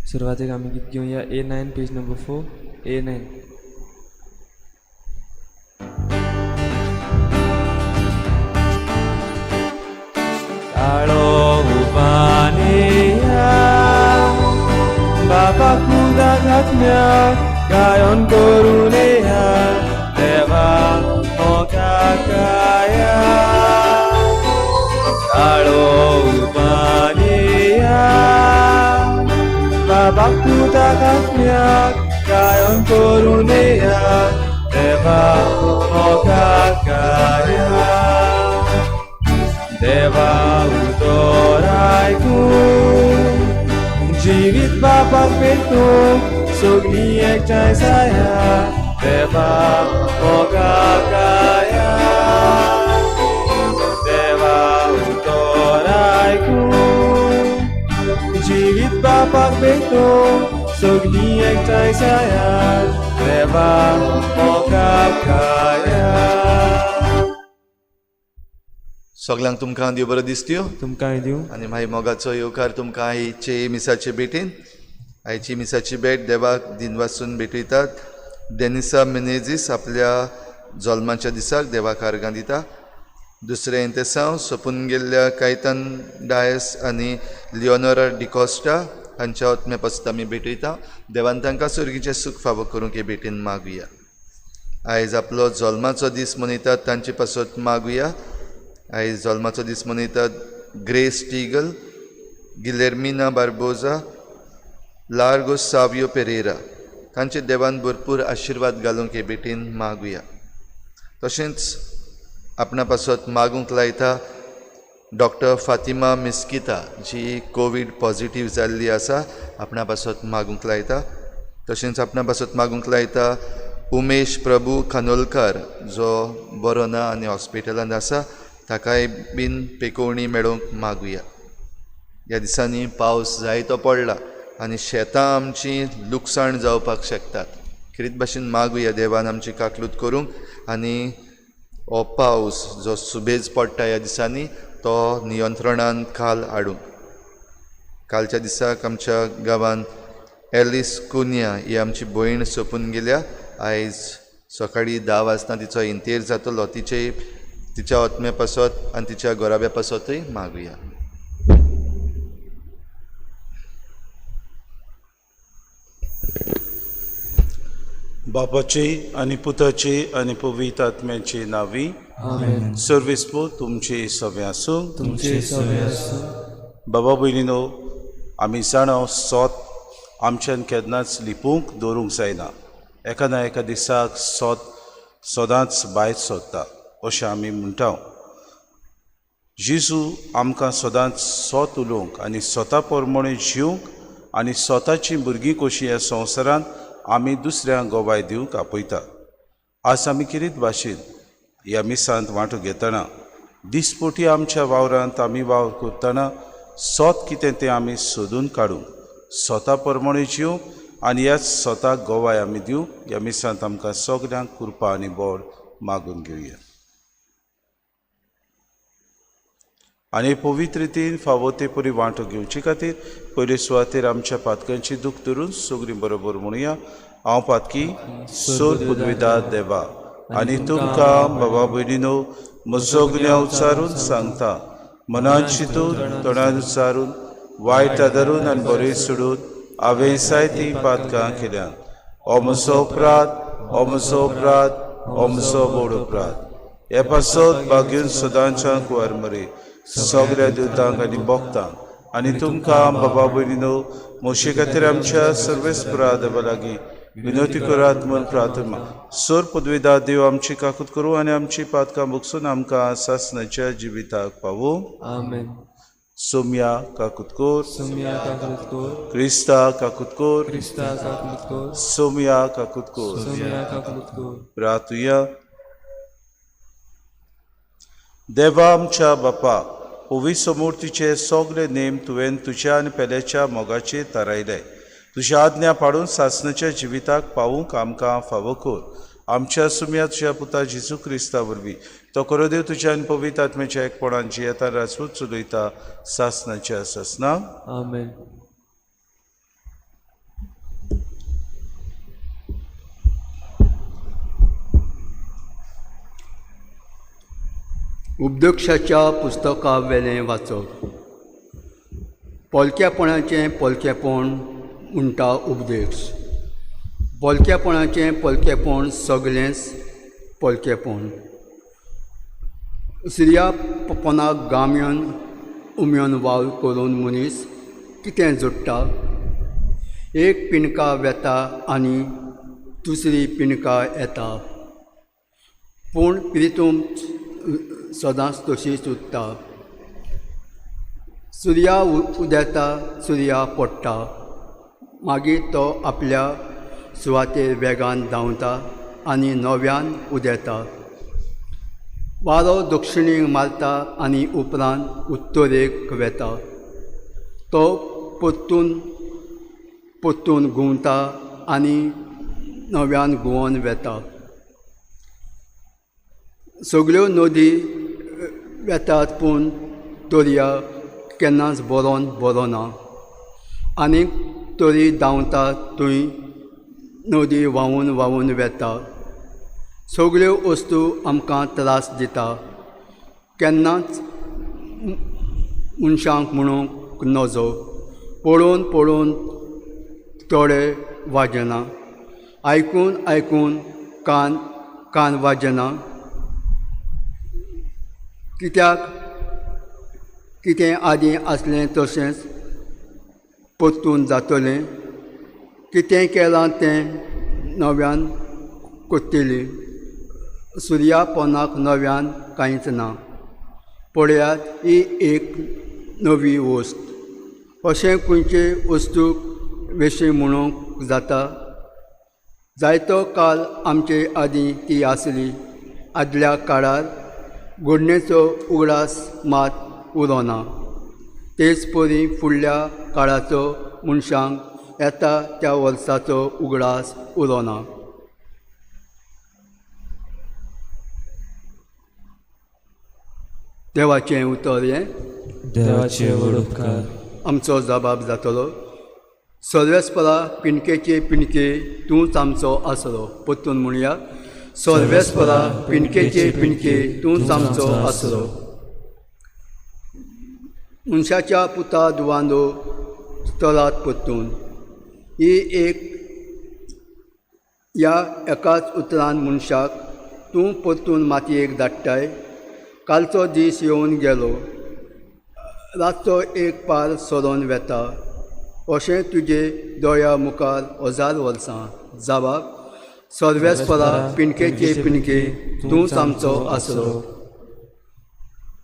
सुरवातेक आमी गीत घेवया A9 page number 4 A9. काळो उबानिया बाबा खुदा घातम्या गायन करुनेया देवा मोगाकाया. काळो उबानिया बाबा खुदा घातम्या गायन करुनेया देवा मोगाकाया. देवा उतरायकून जिवीत बापाक पेटूंक सगळीं एकठांय जाया देवा मोगाकाया. देवा उतरायकून जिवीत बापाक पेटूंक सगळीं एकठांय जाया देवा मोगाकाया. सगल्यांक तुमकां देव बरो दिसत्यो तुमकांय दिवं. आनी मागीर मोगाचो येवकार तुमकां आयचे मिसाचे भेटीन. आयची मिसाची भेट देवाक दिनवासून भेटयतात. डेनिसा मिनेझीस आपल्या जल्माच्या दिसाक देवाक आर्गां दिता. दुसरें इंतेसांव सोंपून गेल्ल्या कायतन डायस आनी लिओनोरा डिकॉस्टा हांच्या आत्म्या पासत आमी भेटयता. देवान तांकां सर्गीचें सूख फावो करूंक हे भेटीन मागुया. आयज आपलो जल्माचो दीस मनयतात तांचे पासत मागुया. आयज जल्माचो दीस मनयतात ग्रेस टीगल, गिलेर्मिना बार्बोजा, लार्गो सावियो पेरेरा तांचे देवान भरपूर आशिर्वाद घालूंक हे भेटीन मागुया. तशेंच आपणा पासत मागूंक लायता डॉक्टर फातिमा मिस्किता जी कोवीड पॉजिटीव जाल्ली आसा आपणा पासत मागूंक लायता. तशेंच आपणा पासत मागूंक लायता उमेश प्रभू खानोलकर जो बरो ना आनी हॉस्पिटलांत आसा ताकाय बीन पेकोवणी मेळोवंक मागुया. ह्या दिसांनी पावस जायतो पडला आनी शेतां आमची लुकसाण जावपाक शकतात. खेरीत भाशेन मागुया देवान आमची काकलूत करूंक आनी हो पावस जो सुबेज पडटा ह्या दिसांनी तो नियंत्रणान खाल हाडूंक. कालच्या दिसाक आमच्या गांवांत एलिस कुन्या ही आमची भयण सोंपून गेल्या. आयज सकाळीं 10 वाजता तिचो इंतेर जातलो. तिचे तिच्या आत्म्या पासत आनी तिच्या घराब्या पासतूय मागुया. बापाचे आनी पुताचे आनी पवित्र आत्म्याचे नांवी आमेन. सर्वेस्पो तुमचे सवे आसूं. तुमचे सवे आसूं. बाबा भयणीनो, आमी जाणा सोत आमच्यान केन्नाच लिपूंक दवरूंक जायना. एका ना एका दिसाक सोत सदांच भायर सोदता अशें आमी म्हणटा. जेजू आमकां सदांच सोत उलोवंक आनी स्वता प्रमाणे जिवंक आनी स्वताचीं भुरगीं कशीं ह्या संवसारांत आमी दुसऱ्यांक गवाय दिवंक आपयता. आज आमी किरीत भाशेन ह्या मिसांत वांटो घेतना दिसपोटी आमच्या वावरांत आमी वावर करतना सोत कितें तें आमी सोदून काडूंक, स्वता प्रमाणे जिवंक आनी ह्याच स्वताक गवाय आमी दिवंक ह्या मिसांत आमकां सगल्यांक कृपा आनी बोड मागून घेवया. आनी पवित्र रितीन फावो ते परी वांटो घेवचे खातीर पयले सुवातेर आमच्या पातकांची दूख धरून सगळीं बरोबर म्हणुया. हांव पातकी सोर पुदविदा देवा आनी तुमकां बाबा भयणीनो म्हजो गुन्यांव उच्चारून सांगता. मनान चिंतून, तोंडान उच्चारून, वायट आदारून आनी बरें सोडून हांवें जायतीं पातकां केल्यात. हो म्हजो अपराध, हो म्हजो अपराध, हो म्हजो व्हड अपराध. हे पासत भाग्यून सदांच्या कुंवर मरे सगळ्या दुतांक आनी भक्तांक आनी तुमकां बाबा भयणीनो म्हजे खातीर आमच्या सर्वेस्परा देवा लागीं विनवती करात म्हूण प्रार्थना. सोर पदवीदा देव आमची काकूत करूं आनी आमची पातकां भोगसून आमकां सासणाच्या जिविताक पावूं. आमेन. सोम्या काकूत कोर. सोम्या काकूत कोर. क्रिस्ता काकूत कोर. क्रिस्ता काकूत कोर. सोम्या काकूत कोर. सोम्या काकूत कोर. प्रार्थुया. देवा आमच्या बापा, पवित्र सगळे नेम तुवें तुज्या आनी पेल्याच्या मोगाचेर थारायले. तुज्या आज्ञा पाडून सासणाच्या जिविताक पावूंक आमकां फावो कर. आमच्या सुम्या तुज्या पुता जेजू क्रिस्ता वरवीं तो करो देव तुज्या आनी पवित्र आत्म्याच्या एकपणान जियेता राजपूत चलयता सासणाच्या सासणाक. आमेन. उपदक्षाच्या पुस्तका वेलें वाचप. पोलकेपणाचें पोलकेपण म्हणटा उपदेश. पोलकेपणाचें पोलकेपण सगळेंच पोलकेपण. सुर्या पोनाक गामयन उमयन वावर करून मनीस कितें जोडटा? एक पिणका वेता आनी दुसरी पिणका येता, पूण प्रितूम सदांच तशीच उरता. सुर्या उदेता, सुर्या पडटा, मागीर तो आपल्या सुवातेर वेगान धांवता आनी नव्यान उदेता. वारो दक्षिणेक मारता आनी उपरांत उत्तरेक वेता. तो परतून परतून घुंवता आनी नव्यान घुंवोन वेता. सगळ्यो नदी वेतात पूण दर्या केन्नाच बरोन बरोना. आनीक तरी धांवता थंय नदी व्हांवून व्हांवून वेता. सगळ्यो वस्तू आमकां त्रास दिता, केन्नाच मनशांक म्हणूंक नजो. पळोवन पळोवन थोडे वाजना, आयकून आयकून कान कान वाजना. कित्याक कितें आदीं आसलें तशेंच परतून जातलें. कितें केलां तें नव्यान कोत्तली. सुर्या पोनाक नव्यान कांयच ना. पळयात, ही एक नवी वस्त. अशें खंयचे वस्तूक विशीं म्हणूंक जाता? जायतो काल आमचे आदीं ती आसली. आदल्या काळार घडणेचो उगडास मात उरोना. तेच परी फुडल्या काळाचो मनशांक येता त्या वर्साचो उगडास उरोना. देवाचें उतर हें. देवाचे व्हड उपकार. आमचो जबाब जातलो. सर्वेस्परा पिंडकेचे पिंडके तूंच आमचो आसरो. परतून म्हणया, सर्वेस्परा पिंडकेचे पिंडके तूंच आमचो आसरो. मनशाच्या पुता दुवांदो स्थलात परतून. ही एक ह्या एकाच उतरान मनशाक तूं परतून मातयेक धाडटाय. कालचो दीस येवन गेलो, रातचो एक पार सरोन वेता. अशें तुजे दोळ्या मुखार हजार वर्सां. जबाब, सर्वेस्परा पिंडकेचे पिंडके तूंच आमचो आसरो.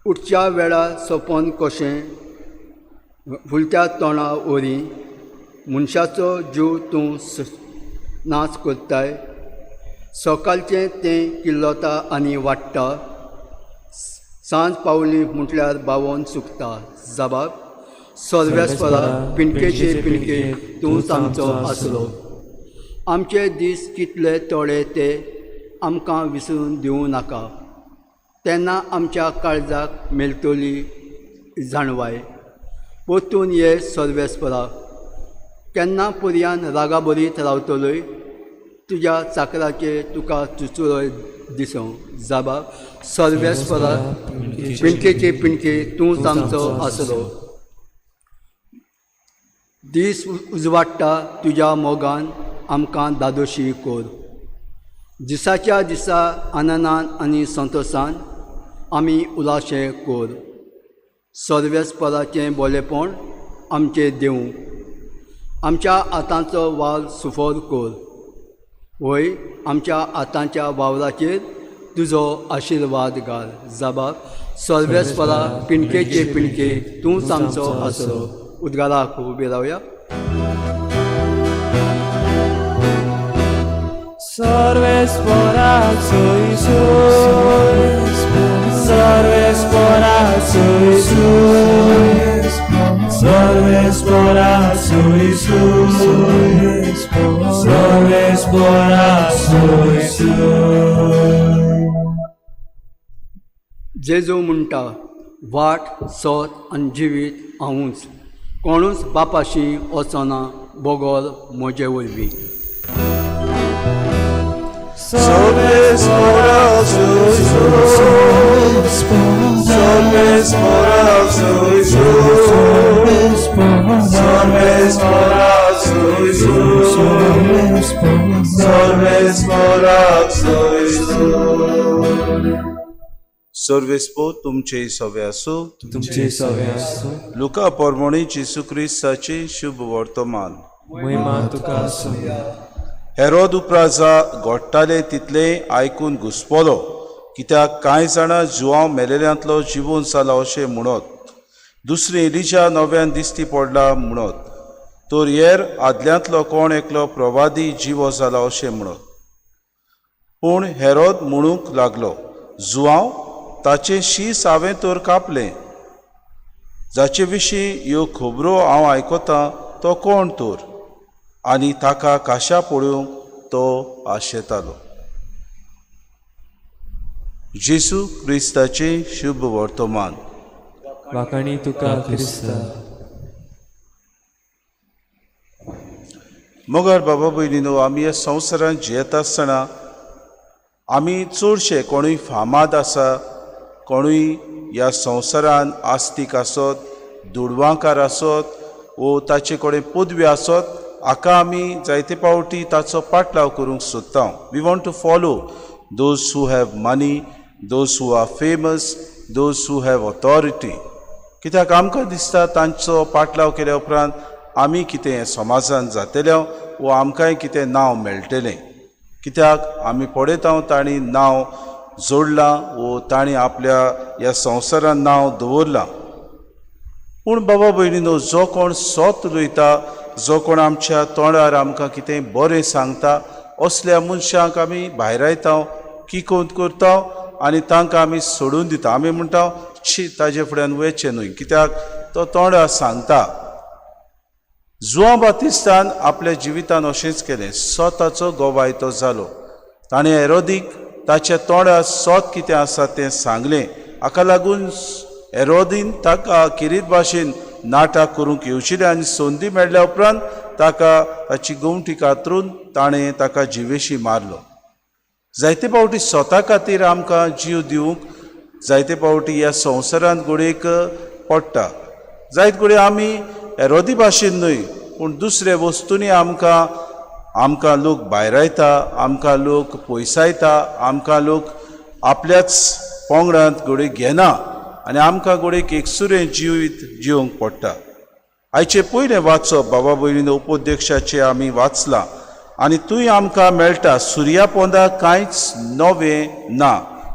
उठच्या वेळार सपन कशें फुलत्या तोंडा वरी मनशाचो जीव तूं नाच करताय. सकाळचें तें किल्लता आनी वाडटा, सांज पावली म्हटल्यार बावोन सुकता. जबाब, सर्वेस्परा पिंडकेचे पिंडके तूंच आमचो आसरो. आमचे दीस कितले थोडे ते आमकां विसरून दिवं नाका, तेन्ना आमच्या काळजाक मेळटली जाणवाय. परतून ये सर्वेस्परा, केन्ना पर्यान रागाभरीत रावतलोय? तुज्या चाकराचे तुका चुचुरो दिसों. जबाब, सर्वेस्परा पिंडकेचे पिंडके तूंच आमचो आसरो. दीस उजवाडटा तुज्या मोगान आमकां दादोशी कोर. दिसाच्या दिसा आनंदान आनी संतोसान आमी उलाशे कोर. सर्वेस्पराचें बोलेपण आमचें देवूं. आमच्या आतांचो वावर सुफोर कोर. वय आमच्या आतांच्या वावराचेर तुजो आशिर्वाद घाल. जबाब, सर्वेस्परा पिंडकेचे पिंडके तूंच आमचो आसरो. उद्गाराक उबे रावया. सर्वेस्परा सोय सोय, सर्वेस्परा सोय सोय, सर्वेस्परा सोय सोय, सर्वेस्परा सोय सोय. जेजू म्हणटा, वाट सत आनी जिवीत हांवूच, कोणूच बापाशी वचना बगर म्हजे वरवीं. सर्वेस्परा सोय सोय, Solves por Solves por Solves por सर्वेस्पो तुमचे सवे आसूं. तुमचे सवे आसूं. लुका पोरमोणी जेसू क्रिस्ताचे शुभ वर्तमान. महिमा तुका आसूं. हेरोद उपराजा घडटाले तितलें आयकून घुसपलो, कित्याक कांय जाणां जुवांव मेलेल्यांतलो जिवून जाला अशें म्हणत, दुसरी एलिजा नव्यान दिश्टी पडला म्हणत, तर हेर आदल्यांतलो कोण एकलो प्रवादी जिवो जाला अशें म्हणत. पूण हेरोद म्हणूंक लागलो, जुवांव ताचें शीस हांवें तर कापलें, जाचे विशीं ह्यो खबरो हांव आयकतां तो कोण तर? आनी ताका काशा पळोवंक तो आशेतालो. जेसू क्रिस्ताचें शुभ वर्तमान. वाखाणी तुका क्रिस्ता. मगर बाबा भयणीनो, आमी ह्या संवसारांत जियेता आसतना आमी चडशे कोणूय फामाद आसा, कोणूय ह्या संवसारान आस्तीक आसत, दुडवांकार आसत वो ताचे कडेन पदवी आसत, हाका आमी जायते फावटी ताचो पाटलाव करूंक सोदता. We want to follow those who have money, those who are famous, those who have authority. कित्याक आमकां दिसता तांचो पाटलाव केल्या उपरांत आमी कितें समाजान जातले वो आमकांय कितें नांव मेळटलें. कित्याक आमी पळयता तांणी नांव जोडलां वो तांणी आपल्या ह्या संवसारान नांव दवरलां. पूण बाबा भयणीनो, जो कोण सत उलयता, जो कोण आमच्या तोंडार आमकां कितें बरें सांगता, असल्या मनशांक आमी भायरायता, किकोंत करता आनी तांकां आमी सोडून दिता. आमी म्हणटा शी, ताजे फुड्यान वयचें न्हय, कित्याक तो तोंडार सांगता. जुवांव बातिस्तान आपल्या जिवितान अशेंच केलें, स्वताचो गवाय तो जालो. ताणें हेरोदीक ताच्या तोंडार सत कितें आसा तें सांगलें. हाका लागून हेरोदीन ताका किरीत भाशेन नाटक करूंक येवशिलें आनी संदी मेळ्ळ्या उपरांत ताका ताची गोमटी कातरून ताणें ताका जिवेशी मारलो. जायते फावटी स्वता खातीर आमकां जीव दिवंक जायते फावटी ह्या संवसारांत घडयेक पडटा. जायत घडये आमी हेरोदी भाशेन न्हय, पूण दुसऱ्या वस्तूंनी आमकां आमकां लोक भायरायता, आमकां लोक पयसायता, आमकां लोक आपल्याच पंगडांत घडये घेना आनी आमकां घडयेक एकसुरें जिवीत जिवंक पडटा. आयचें पयलें वाचप बाबा भयणीन उपदेशाचें आमी वाचलां आनी थंय आमकां मेळटा सुर्या पोंदा कांयच नवें ना,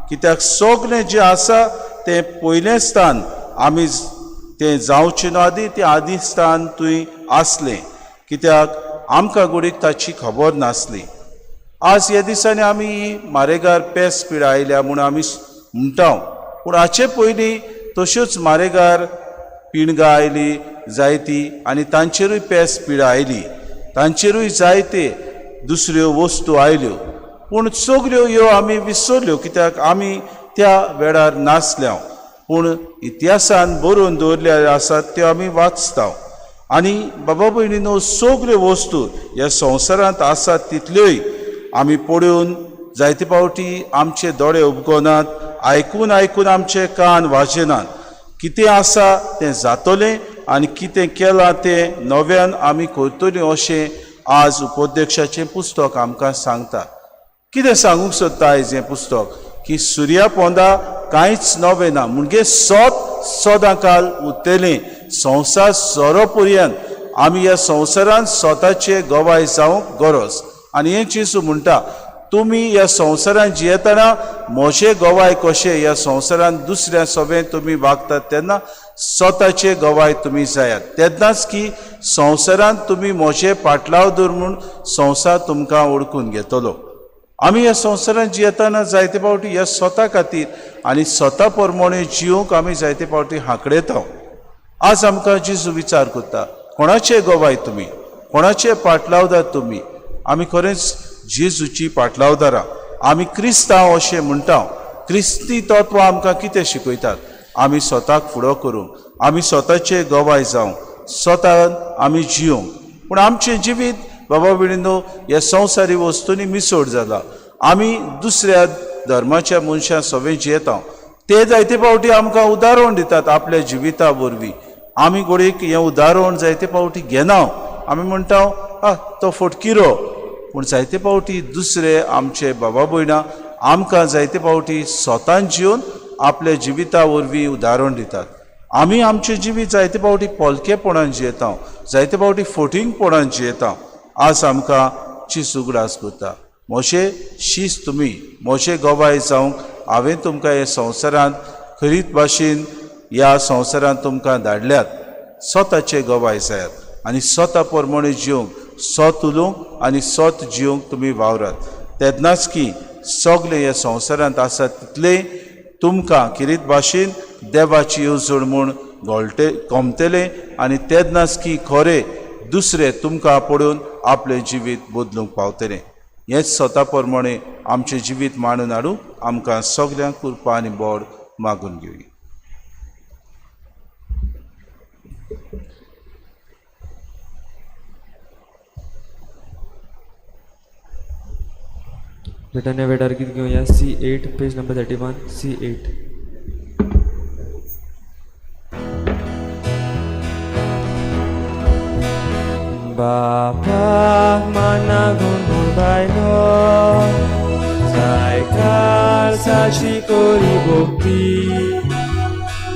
कित्याक सगलें जें आसा तें पयलें स्थान आमी तें जावचें न्हू आदी तें आदी स्थान थंय आसलें, कित्याक आमकां घडयेक ताची खबर नासली. आज ह्या दिसांनी आमी मारेगार पेस पिडा आयल्या म्हूण आमी म्हणटा, पूण हाचे पयलीं तश्योच मारेगार पिणगां आयली जायती आनी तांचेरूय पेस पिडा आयली, तांचेरूय जायते दुसऱ्यो वस्तू आयल्यो, पूण सगल्यो ह्यो आमी विसरल्यो, कित्याक आमी त्या वेळार नासल्या. पूण इतिहासान बरोवन दवरलेल्यो आसात त्यो आमी वाचता. आनी बाबा भयणीनो, सगल्यो वस्तू ह्या संवसारांत आसात तितल्योय आमी पळोवन जायते फावटी आमचे दोळे उबगनात, आयकून आयकून आमचे कान वाजेनात. कितें आसा तें जातलें आनी कितें केलां तें नव्यान आमी करतलीं अशें आज उपदेशाचें पुस्तक आमकां सांगता. कितें सांगूंक सोदता आयज हें पुस्तक की सुर्या पोंदा कांयच नवें ना, म्हणजे सत सदां काल उरतलें. संवसार सोरो पर्यंत आमी ह्या संवसारांत स्वताचे गवाय जावंक गरज. आनी हें जेजू म्हणटा, तुमी ह्या संवसारांत जियेतना म्हजे गवाय कशें ह्या संवसारांत दुसऱ्या सगळें तुमी वागतात तेन्ना स्वताचे गवाय तुमी जायात, तेन्नाच की संवसारांत तुमी म्हजे पाटलाव दवर म्हूण संवसार तुमकां ओळखून घेतलो. आमी ह्या संवसारांत जियेतना जायते फावटी ह्या स्वता खातीर आनी स्वता प्रमाणे जिवंक आमी जायते फावटी हांकडेता. आज आमकां जेजू विचार करता, कोणाचे गवाय तुमी, कोणाचे पाटलावदार तुमी? आमी खरेंच जेजूची पाटलावदारां, आमी क्रिस्तांव अशें म्हणटा. क्रिस्ती तत्वां आमकां कितें शिकयतात? आमी स्वताक फुडो करूंक, आमी स्वताचे गवाय जावंक, स्वतान आमी जिवंक. पूण आमचें जिवीत बाबा भयणीनो ह्या संवसारी वस्तूंनी मिसोड जाला. आमी दुसऱ्या धर्माच्या मनशां सगळें जियेता, ते जायते फावटी आमकां उदाहरण दितात आपल्या जिविता वरवीं. आमी घडयेक हें उदाहरण जायते फावटी घेना, आमी म्हणटा आ तो फटकिरो, पूण जायते फावटी दुसरे आमचे बाबा भयणां आमकां जायते फावटी स्वतान जिवन आपल्या जिविता वरवीं उदाहरण दितात. आमी आमचें जिवीत जायते फावटी पोलकेपणान जियेता, जायते फावटी फोटिंगपणान जियेता. आज आमकां चीज उगडास करता, म्हजे शीस तुमी म्हजे गवाय जावंक हांवें तुमकां हे संवसारांत खरीत भाशेन ह्या संवसारांत तुमकां धाडल्यात. स्वताचे गवाय जायात आनी स्वता प्रमाणे जिवंक, सत उलोवंक आनी सत जिवंक तुमी वावरात. तेन्नाच की सगळे ह्या संवसारांत आसात तितले तुमकां किरीत भाशेन देवाची येवजण म्हूण घोळटे कोमतले आनी तेन्नाच की खरें दुसरे तुमकां पळोवन आपलें जिवीत बदलूंक पावतलें. हेंच स्वता प्रमाणे आमचें जिवीत मांडून हाडूंक आमकां सगल्यांक कृपा आनी बोड मागून घेवया. ब्रिटानिया वेडार गीत घेवया C8 page number 31 C8. बापाक माना गुण बायलो जायकार साशी कोरी भक्ती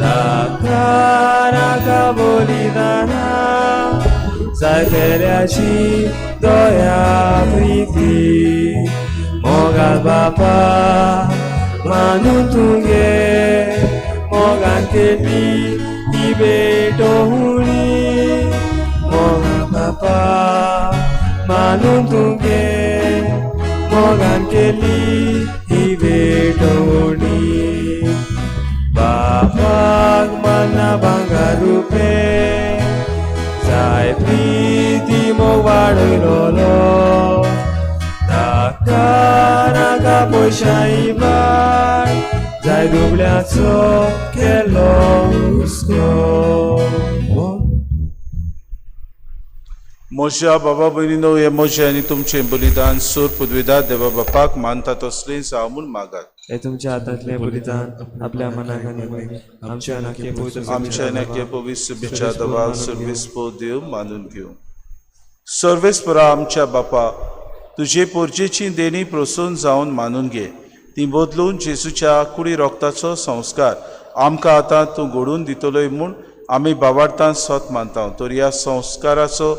ताका नाका बलिदाना जाय केल्याची दया प्रिती मोगाल बापा मानून तुगे मोगान केली ही भेट हुणी मोगाल बापा मानून तुगे मोगान केली ही भेट हुणी बापाक मान्ना भांगर रुपे जाय प्रिती मोग वाडयलोलो ताका नाका पयशां बाय जाय दुबल्याचो केलो हुस्को. म्हज्या बाबा भयणीनो, हे म्हजें आनी तुमचें बलिदान सूर पुदविदार देवा बापाक मानता तसलें जावं म्हूण मागात. हे तुमच्या हातांतलें बलिदान आपल्या मनाक आनी आमच्या नाके पवित्र आमच्या नाके पवित्र शुभेच्छा दवा सर्वेस्पो देव मानून घेवं. सर्वेस्परा आमच्या बापा, तुजे पोरजेची देणी प्रसून जावन मानून घे, ती बदलून जेजूच्या कुडी रोगताचो संस्कार आमकां आतां तूं घडोवन दितलोय म्हूण आमी बाबार्तान सत मानता. तर ह्या संस्काराचो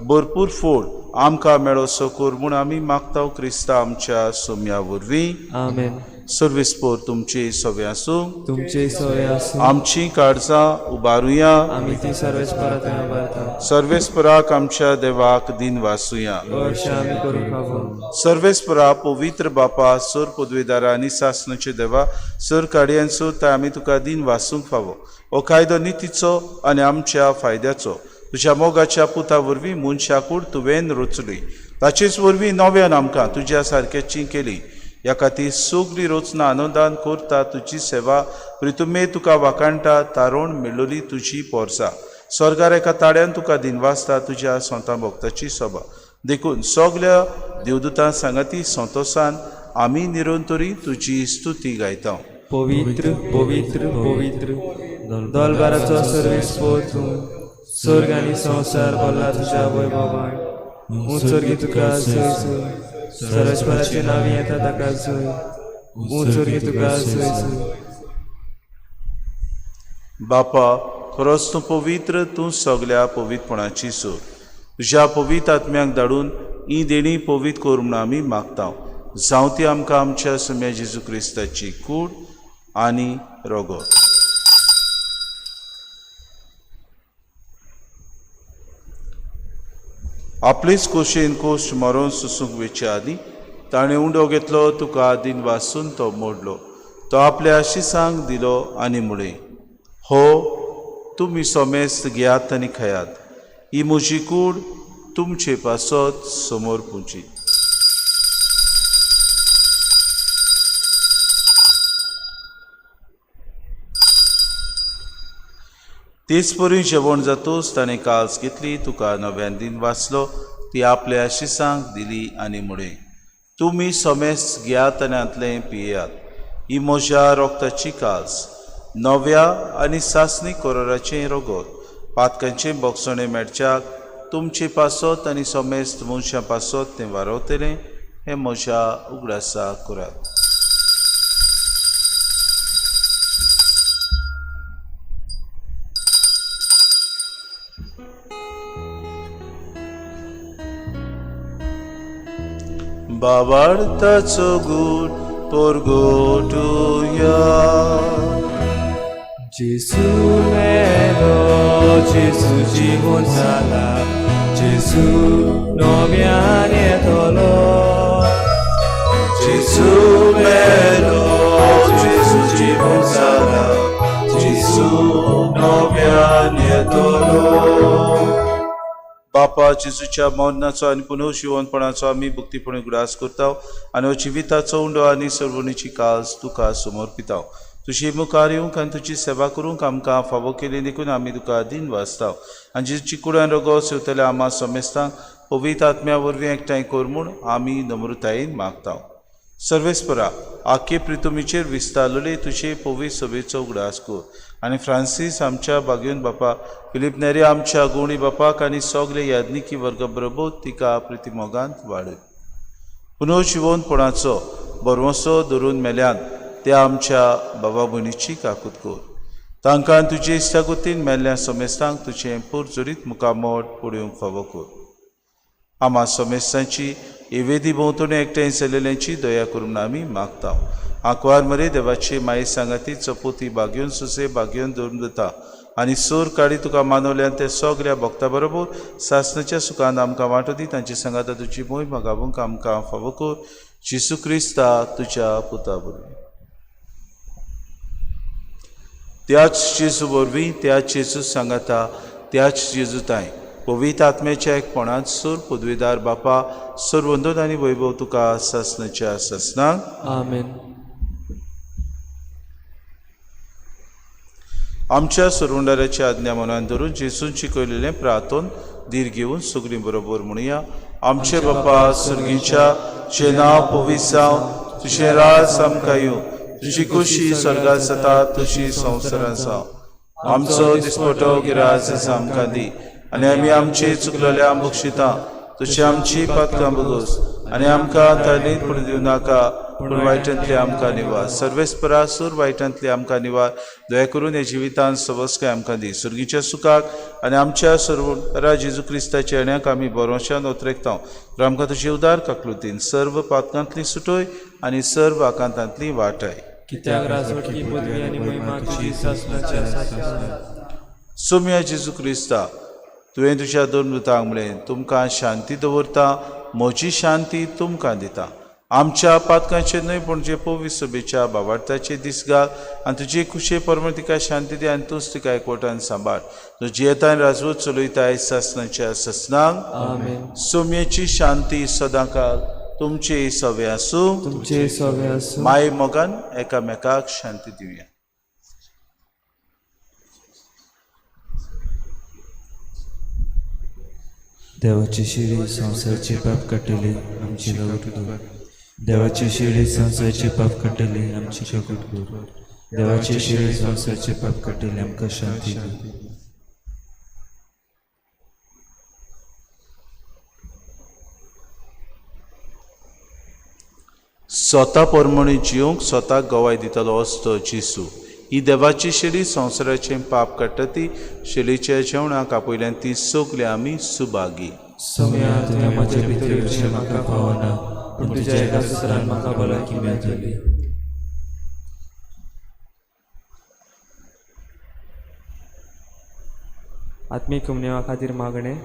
भरपूर फोड आमकां मेळोसो कर म्हूण आमी मागता क्रिस्ता आमच्या सोम्या वरवीं. आमेन. सर्वेस्पोर तुमची सवे आसूं, तुमचे सवे आसूं. आमची काळजां उबारुया, आमी ती सर्वेस्परा थंय उबारता. सर्वेस्पराक आमच्या देवाक दिन वासुया. अशें आमी करूंक फावो. सर्वेस्परा पवित्र बापा, सोर पदवेदारा आनी सासणाचे देवा, सोर काडयांचो ताय आमी तुका दिन वासूंक फावो. हो कायदो नितीचो आनी आमच्या फायद्याचो तुज्या मोगाच्या पुता वरवीं मनशाकूड तुवें रचली, ताचेच वरवीं नव्यान आमकां तुज्या सारक्याची केली. ह्या खातीर सगली रचना आनंदान करता तुजी सेवा, प्रितुमे तुका वाखाणटा तारोण मेळोली तुजी पोरसा. स्वर्गार एका ताळ्यान तुका दिनवासता तुज्या सोंता भक्ताची सभा. देखून सगल्या देवदूतां सांगाती संतोसान आमी निरंतरी तुजी स्तुती गायता. पवित्र पवित्र पवित्र दलबाराचो सर्वेस्पोर तूं, स्वर्ग आनी संवसार भरला तुज्या वैभवान. ऊंच स्वर्गी तुका जय जय, सर्वेस्पराचे नांवी येता ताका जय. ऊंच स्वर्गी तुका जय जय. बापा, खरोच तूं पवित्र, तूं सगल्या पवित्रपणाची सूर. तुज्या पवित्र आत्म्याक धाडून ही देणी पवित्र कर म्हूण आमी मागता. जावं ती आमकां आमच्या सुम्या जेजू क्रिस्ताची कूड आनी रगत. आपलेच कोशेन कोश मरोन सुसूंक वेचे आदीं ताणें उंडो घेतलो, तुका दिन वासून तो मोडलो, तो आपल्या आशिसांक दिलो आनी म्हळें, हो तुमी सोमेस्त घेयात आनी खायात, ही म्हजी कूड तुमचे पासत समोर पुंची. तेच परी जेवण जातूच ताणें काल्स घेतली, तुका नव्यान दिन वाचलो, ती आपल्या आशिसांक दिली आनी म्हळें, तुमी सोमेस्त घेयात आनी हांतलें पियेयात, ही म्हज्या रोगताची काज नव्या आनी सासणी कोरोराचें रोगोत पातकांचें बोगसणें मेळच्याक तुमचे पासत आनी समेस्त मनशां पासत तें वारवतलें हें म्हज्या उगडासा करात. बाबार्थाचो गूण परगटुया. जेसू मेलो, जेसू जिवन जाला, जेसू नव्यान येतलो. जेसू मेलो, जेसू जिवन जाला, जेसू नव्यान येतलो. बापा जेजूच्या मरणाचो आनी पुनर्जिवनपणाचो आमी भक्तीपणी उगडास करता आनी हो जिविताचो उंडो आनी सर्वणीची काज तुका समर्पिता. तुजी मुखार येवंक आनी तुजी सेवा करूंक आमकां फावो केली देखून आमी तुका दिन वाचता आनी जेजूची कुडान रोगो सेवतल्या आमा समेस्तांक पवित्र आत्म्या वरवीं एकठांय कर म्हूण आमी नम्रतायेन मागता. सर्वेस्परा आखे प्रितुमीचेर विस्तारलेले तुजे पवित्र सभेचो उगडास कर आनी फ्रांसीस आमच्या बागेवन बापा, फिलीप नेरी आमच्या गुणी बापाक आनी सगळे याज्ञिकी वर्ग बरोबर तिका प्रितिमोगांत वाडय. पुनर्जिवनपणाचो बरवसो धरून मेल्यान त्या आमच्या बाबा भयणीची काकूत कर. तांकां तुजे इश्टागतीन मेल्ल्या समेस्तांक तुजें पुरजोरीत मुखामोड पळोवंक फावो कर. आमा समेस्तांची एवेदी भोंवतणी एकठांय जाल्ल्यांची दया करून आमी मागता. आंकवार मरे देवाची माये सांगाती चपोती बागेवन सुसे बागेवन धरून दिता आनी सोर काडी तुका मानवल्यान ते सगळ्या भक्ता बरोबर सासणाच्या सुखान आमकां वांटो दी. तांचे सांगाता तुजी मोय मागावंक आमकां फावो कर. जेसू क्रिस्ता तुज्या पुता वरवीं. त्याच जेजू वरवीं, त्याच जेजू सांगाता, त्याच जेजू ताय पवित्र आत्म्याच्या एकपणांत सूर पदवीदार बापा सर्वंदन आनी वैभव तुका सासणाच्या सासणाक. आमेन. आमच्या सरवंडाराच्या आज्ञा मनान धरून जेजून शिकयलेलें प्रार्थन धीर घेवन सगळीं बरोबर म्हणुया. आमचे बापा सर्गीच्या, तुजें नांव पवित्र जावं, तुजें राज आमकां येवं, तुजी खुशी स्वर्गात जाता तशी संवसारांत जावं. आमचो दिसपटो गिराज आमकां दी आनी आमी आमचे चुकलेल्या बक्षिता तशी आमची पातकां बगोस आनी आमकां तालीत पडून दिवं नाका, पूण वायटांतले आमकां निवार. सर्वेस्परा सूर वायटांतले आमकां निवार. दया करून ह्या जिवितांत सवस्काय आमकां दी. सुर्गीच्या सुखाक आनी आमच्या सर्वरा जेजू क्रिस्ताच्या येण्याक आमी बरोशान ओतरेकता. तर आमकां तुजी उदार काकलुतीन सर्व पातकांतली सुटोय आनी सर्व आकांतांतली वाटाय. कित्याक राजवटकी पदवी आनी महिमा तुजी सासणाच्या सासणाक. सोम्या जेजू क्रिस्ता, तुवें तुज्या दोन मृतांक म्हणलें, तुमकां शांती दवरता, म्हजी शांती तुमकां दिता. आमच्या पातकांचेर न्हय पूण जे पवित्र सभेच्या बाबार्थाचे दीस घाल आनी तुजे खुशे प्रमाण तिका शांती दी आनी तूंच तिका एकवटान सांबाळ. तूं जियेता आनी राजवट चलयताय सासणाच्या सासणाक. आमेन. सोम्याची शांती सदांकाल तुमचे सवे आसूं. तुमचे सवे आसूं. माय मोगान एकामेकाक शांती दिवया. देवाची शिडी संवसारचे पाप काडटली आमची काकूट कर. देवाची शिडी संवसारचे पाप काडटली आमची काकूट कर. देवाची शिडी संवसारचे पाप काडटली आमकां शांती दी. स्वता परमणी जिवंक स्वताक गवाय दितलो असतो जेसू. ही देवाची शेळी संवसाराचें पाप काडटा ती शेळीच्या जेवणाक आपयल्यान ती सगळी आमी सुभागी. सोम्या, तुवें म्हजे भितर येवचें म्हाका फावना, पूण तुज्या एका सुत्रान म्हाका भलायकी मेळटली. आत्मीक कुमनेवा खातीर मागणें.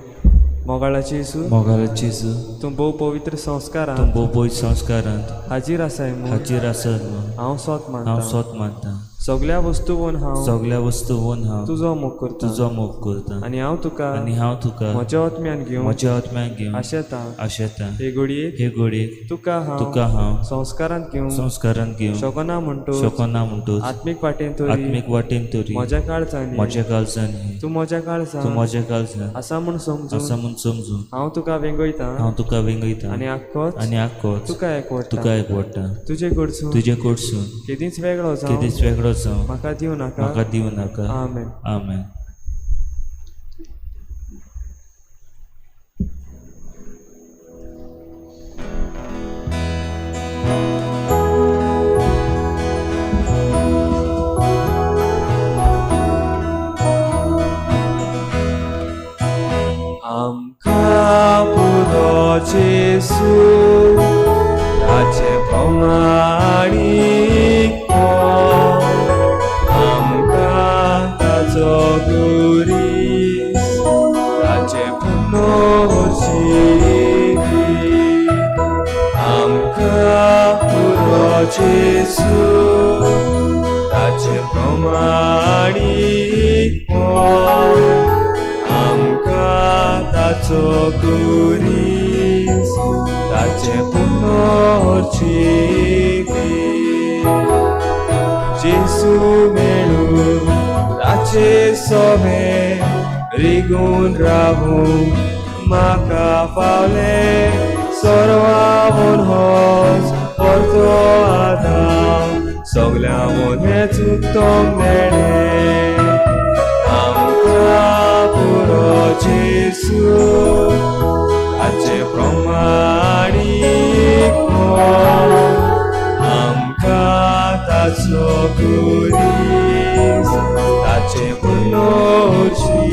मोगाळाचे जेजू, मोगाळाचे जेजू, तूं भोव पवित्र संस्कारांत, तूं भोव पवित्र संस्कारांत हाजीर आसाय म्हूण हाजीर आसात म्हूण हांव सोत मानता. हांव सोत मानता. सगळ्या वस्तूवन हांव सगळ्या वस्तूवन हांव तुजो मोग करता तुजो मोग करता आनी हांव तुका आनी हांव तुका म्हज्या आत्म्यान घेवन म्हज्या आत्म्यान घेवन आशेता आशेता. हे घडयेक हे घडयेक तुका हांव तुका हांव संस्कारांत घेवन संस्कारांत घेवन शकना म्हणटो शकना म्हणटूच आत्मीक वाटेन तरी आत्मीक वाटेन तरी म्हज्या काळजांनी म्हज्या काळजांनी तूं म्हज्या काळजान तूं म्हज्या काळजान आसा म्हूण समजून आसा म्हूण समजून हांव तुका वेंगयता हांव तुका वेंगयता आनी आख्खोच आनी आख्खोच तुका एकवटा तुका एकवटा. तुजे कडसून तुजे कडसून केदींच वेगळो जावं केदींच वेगळो जावं म्हाका दिवं नाका. म्हाका दिवं नाका. आमेन. आमेन. आमकां पुरो जेसू ताचे प्रमाणीक आमकां ताचो गुरीस ताचे पुनर्जिवीत आमकां पुरो जेसू ताचे प्रमाणीक आमकां ताचो गुरीस ताचे पुनर्जिवीत. जेसू मेळूं ताचे सोबे रिगून रावूं म्हाका फावलें सर्वावून होच परतो आदाव सगल्यांवून हेंच उत्तम मेळ्ळें. आमकां पुरो जेसू ताचे प्रमाणीक आमकां ताचो गुरीस ताचे पुनर्जिवीत.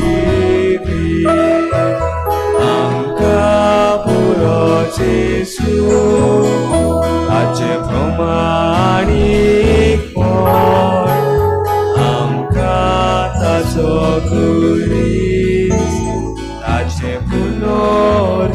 आमकां पुरो जेसू ताचे प्रमाणीक आमकां ताचो गुरीस ताचे पुनर्जिवीत.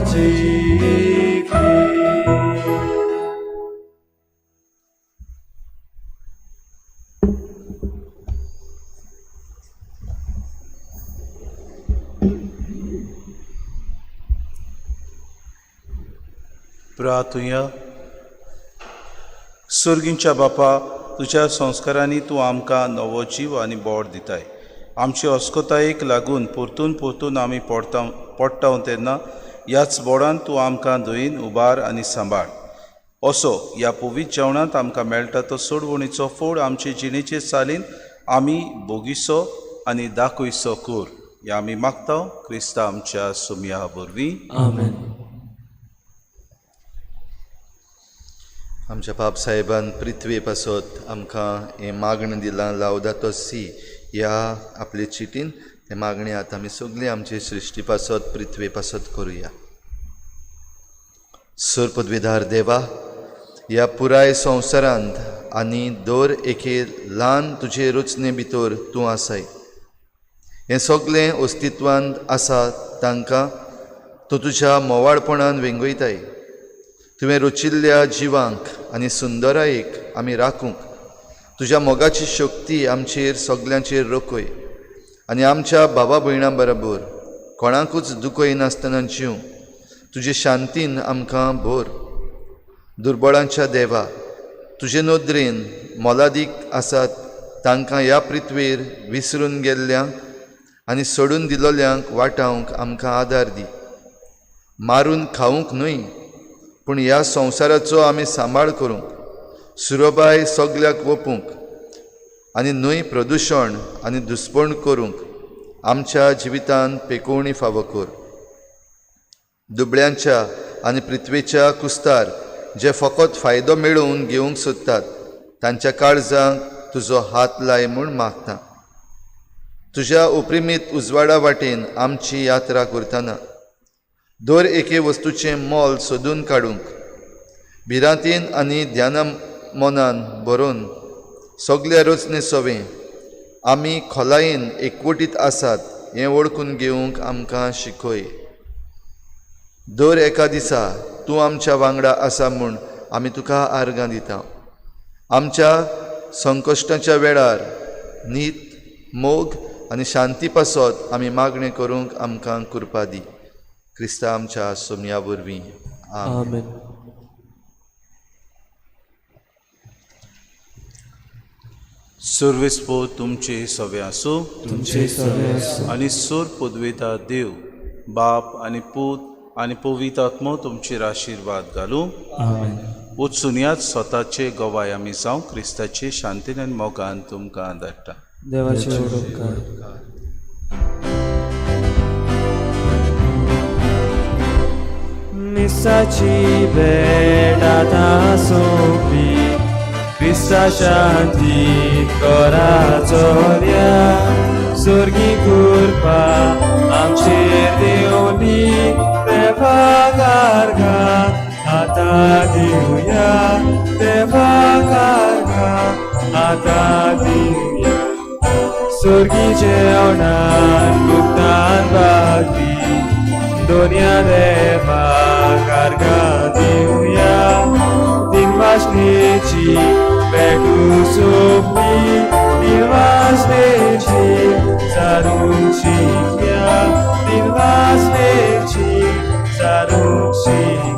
प्रार्थुया. सर्गींच्या बापा, तुज्या संस्कारांनी तूं आमकां नवो जीव आनी बोड दिताय. आमचे अस्कोतायेक लागून परतून परतून आमी पडटा तेन्ना ह्याच बोडान तूं आमकां धुयीन उबार आनी सांबाळ. असो ह्या पवित्र जेवणांत आमकां मेळटा तो सोडवणीचो फोड आमचे जिणेचे चालीन आमी भोगिसो आनी दाखयसो कर. ह्या आमी मागता क्रिस्ता आमच्या सुमया वरवीं. आमेन. आमच्या बाप साहेबान पृथ्वे पासत आमकां हें मागणें दिलां लावदातो सी ह्या आपले चिटीन. तें मागणें आतां आमी सगळीं आमचे सृश्टी पासत पृथ्वे पासत करुया. सर पदवीधार देवा, ह्या पुराय संवसारांत आनी दर एके ल्हान तुजे रचने भितर तूं आसाय. हें सगळें अस्तित्वांत आसा तांकां तूं तुज्या मोवाळपणान वेंगयताय. तुवें रचिल्ल्या जिवांक आनी सुंदरायेक आमी राखूंक तुज्या मोगाची शक्ती आमचेर सगल्यांचेर रखय आनी आमच्या बाबा भयणां बरोबर कोणाकूच दुखयनासतना जीव तुजे शांतीन आमकां भर. दुर्बळांच्या देवा, तुजे नदरेन मोलादीक आसात तांकां ह्या पृथ्वेर विसरून गेल्ल्यांक आनी सोडून दिलोल्यांक वाटावंक आमकां आदार दी. मारून खावंक न्हय पूण ह्या संवसाराचो आमी सांबाळ करूंक, सुरोबाय सगल्याक वोपूंक आनी न्हय प्रदुशण आनी दुस्पण करूंक आमच्या जिवितांत पेकोवणी फावो कर. दुबळ्यांच्या आनी पृथ्वेच्या कुस्तार जे फकत फायदो मेळोवन घेवंक सोदतात तांच्या काळजांक तुजो हात लाय म्हूण मागता. तुज्या उपरिमीत उजवाडा वाटेन आमची यात्रा करतना दर एके वस्तूचें मोल सोदून काडूंक भिरांतीन आनी ध्याना मनान भरून सगल्या रचने सवें आमी खोलायेन एकवटीत आसात हें वळखून घेवंक आमकां शिकय. दर एका दिसा तूं आमच्या वांगडा आसा म्हूण आमी तुका आर्गां दिता. आमच्या संकश्टाच्या वेळार नीत, मोग आनी शांती पासत आमी मागणें करूंक आमकां कृपा दी. क्रिस्ता आमच्या सोमया वरवीं. आमेन. सर्वेस्पो तुमचे सवे आसूं, तुमचे सवे आसूं. आनी सोर पदवेता देव बाप आनी पूत आनी पवित्र आत्मो तुमचेर आशिर्वाद घालूं. आमेन. वचून स्वताचे गवाय आमी जावं क्रिस्ताचे शांतीन आनी मोगान तुमकां धाडटा. देवाचे उपकार. मिसाची भेट आतां सोंपली, क्रिस्ता शांती करा चोरया, स्वर्गी कृपा आमचेर देंवली, देवा कारगां आतां दिवया, देवा कारगां आतां दिवया. स्वर्गी जेवणान गुप्तान भागली, दोनया देवा कारगां दिवया, दिनवासनेची भेटू सोंपली, दिनवासनेची सारूंक शिकया, दिनवासनेची सारूंक शिकया.